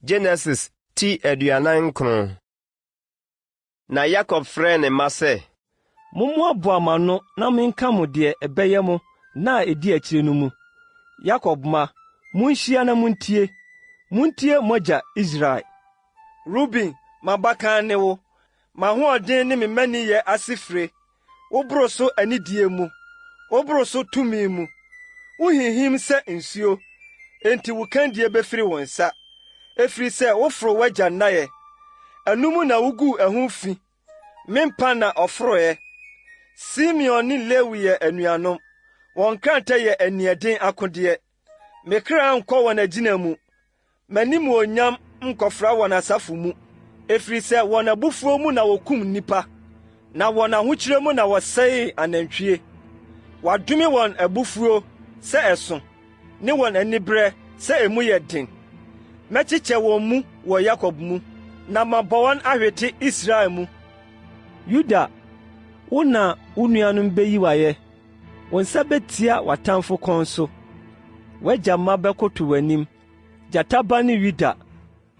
Genesis ti 49. Na Yakob frɛɛ ne mma sɛ. Mommoaboa mo ano na menka mo deɛ ɛbɛyɛ mo nna a ɛdi akyire no mu. Yakob mma, monhyia na montie, montie mo agya Israel. Ruben, m'abakan ne wo, m'ahoɔden ne me mmaninyɛ asefire, woboro so anidie mu, woboro so tumi mu. Wohinhim sɛ nsuo, enti wo kandie bɛfiri wo nsa, ɛfiri sɛ woforo w'agya nnaeɛ. Ɛno mu na woguu ɛho fi, me mpa na ɔforoeɛ. Simeon ne Lewi yɛ anuanom, wɔn nkrantɛ yɛ aniɛden akodeɛ. Me kra nkɔ wɔn agyina mu, M'animuonyam nkɔfra wɔn asafo mu, ɛfiri sɛ wɔn abufuo mu na wɔkum nnipa, na wɔn ahokyerɛ mu na wɔsɛee anantwie. Wɔadome wɔn abufuo sɛ ɛso, ne wɔn aniberɛ sɛ emu yɛ den. Mɛkyekyɛ wɔn mu wɔ Yakob mu, na mabɔ wɔn ahwete Israel mu. Yuda, wo na wo nuanom beyi wo ayɛ. Wo nsa betia w'atamfo kɔn so. W'agya mma bɛkoto w'anim. Gyata ba ne Yuda,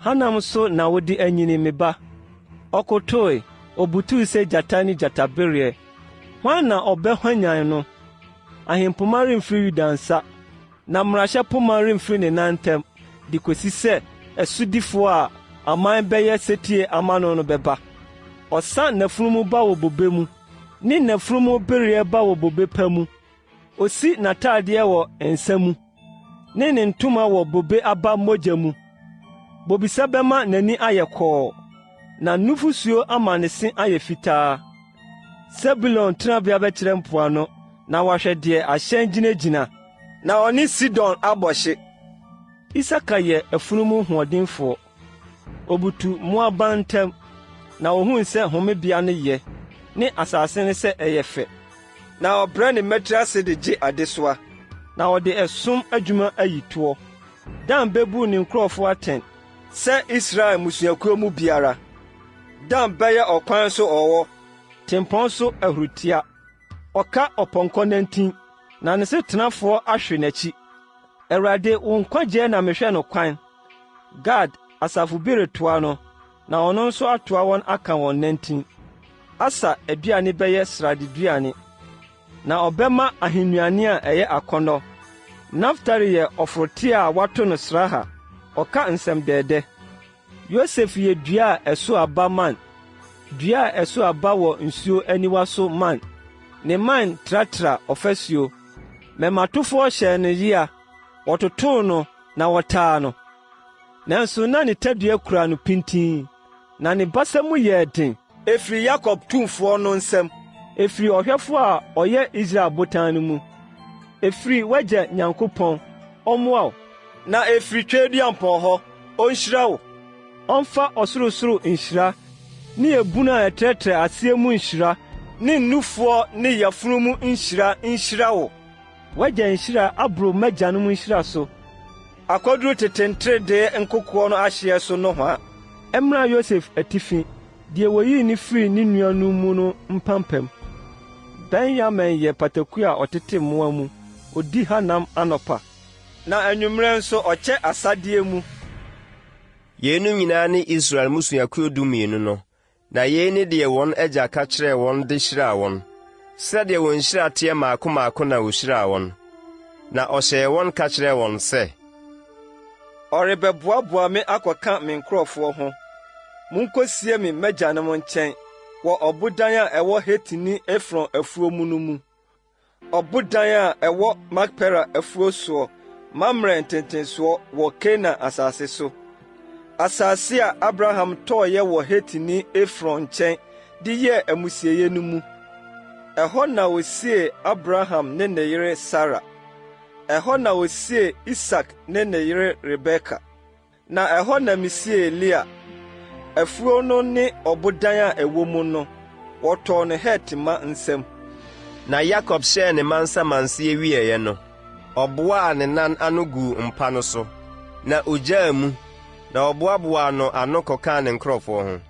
hanam so na wode anyini, me ba. Ɔkotoe, obutuw sɛ gyata ne gyatabereɛ. Hwan na ɔbɛhwanyan no? Ahempoma remfiri Yuda nsa, na mmarahyɛ poma remfiri ne nan ntam, de kosi sɛ ɛsodifo a aman bɛyɛ setie ama no no bɛba. Ɔsa n'afunumu ba wɔ bobe mu, ne n'afunumu bereɛ ba wɔ bobe pa mu. Osi n'atadeɛ wɔ nsa mu, ne ne ntoma wɔ bobe aba mogya mu. Bobesa bɛma n'ani ayɛ kɔɔ, na nufusuo ama ne se ayɛ fitaa. Sebulon tenabea bɛkyerɛ mpoano, na wahwɛ deɛ ahyɛn gyinagyina. Na ɔne Sidon abɔ hye. Isakar yɛ afunumu hoɔdenfoɔ. Obutu mmoaban ntam, na ohuu sɛ homebea no yɛ, ne asase no sɛ ɛyɛ fɛ. Na ɔbrɛ ne mmatiri ase de gye adesoa. Na ɔde ɛsom adwuma ayi toɔ. Dan bebu ne nkurɔfo atɛn. Sɛ Israel mmusuakuo mu biara. Dan bɛyɛ ɔkwan so ɔwɔ. Tempɔn so ahuritia. Ɔka ɔpɔnkɔ nantin, na ne so tenafoɔ ahwe n'akyi. Awurade, wo nkwagyeɛ na mehwɛ no kwan. Gad asafo bi retoa no, na ɔno nso atoa wɔn aka wɔn nantin. Aser aduane bɛyɛ sradeduane, na ɔbɛma ahennuane a ɛyɛ akɔnnɔ. Naftali yɛ ɔforoteɛ a wɔato no sraha, ɔka nsɛm dɛɛdɛ. Yosef yɛ dua a ɛso aba mman, dua a ɛso aba wɔ nsuo aniwa so mman. Ne mman tratra ɔfasuo. Mmɛmmatofoɔ hyɛɛ no yea, wɔtotoo no na wɔtaa no. Nanso na ne tadua kura no pintinn, na ne basa mu yɛɛ den. Ɛfiri Yakob Tumfoɔ no nsam. Ɛfiri ɔhwɛfoɔ a ɔyɛ Israel botan no mu, ɛfiri w'agya Nyankopɔn, ɔmmoa wo. Na ɛfiri Tweaduampɔn hɔ, ɔnhyira wo. Ɔmfa ɔsorosoro nhyira ne ebunu a ɛtrɛtrɛ aseɛ mu nhyira. Ne nufoɔ ne yafunu mu nhyira nhyira wo. W'agya nhyira aboro m'agyanom nhyira so. Akɔduru tete nteredee nkokoɔ no ahyeɛ so nohoa. Ɛmmra Yosef atifi, deɛ wɔyii no firii ne nuanom mu no mpampam. Benyamin yɛ pataku a ɔtete mmoa mu, ɔdi hanam anɔpa. Na anwummerɛ nso ɔkyɛ asadeɛ mu. Yeinom nyinaa ne Israel mmusuakuo dummienu no, na yei ne deɛ wɔn agya ka kyerɛɛ wɔn de hyiraa wɔn. Sɛdeɛ wɔn nhyira teɛ mmaako mmaako na ɔhyiraa wɔn. Na ɔhyɛɛ wɔn ka kyerɛɛ wɔn sɛ. Ɔrebɛboaboa me akɔka me nkurɔfoɔ ho. Monkɔsie me m'agyanom nkyɛn wɔ ɔbodan a ɛwɔ Hetini Efron afuo mu no mu. Ɔbodan a ɛwɔ Makpela afuo soɔ, Mamre ntentensoɔ wɔ Kanaan asase so, asase a Abraham tɔeɛ wɔ Hetini Efron nkyɛn de yɛɛ amusieeɛ no mu. Ɛhɔ na wɔsiee Abraham ne ne yere Sara. Ɛhɔ na wɔsiee Isak ne ne yere Rebeka. Na ɛhɔ na misiee Lea. Afuo no ne ɔbodan a ɛwɔ mu no, wɔtɔɔ no Het mma nsam. Na Yakob hyɛɛ ne mma nsamanseɛ wieeɛ no, ɔboaa ne nan ano guu mpa no so, na ɔgyaa mu, na ɔboaboaa no ano kɔkaa ne nkurɔfoɔ ho.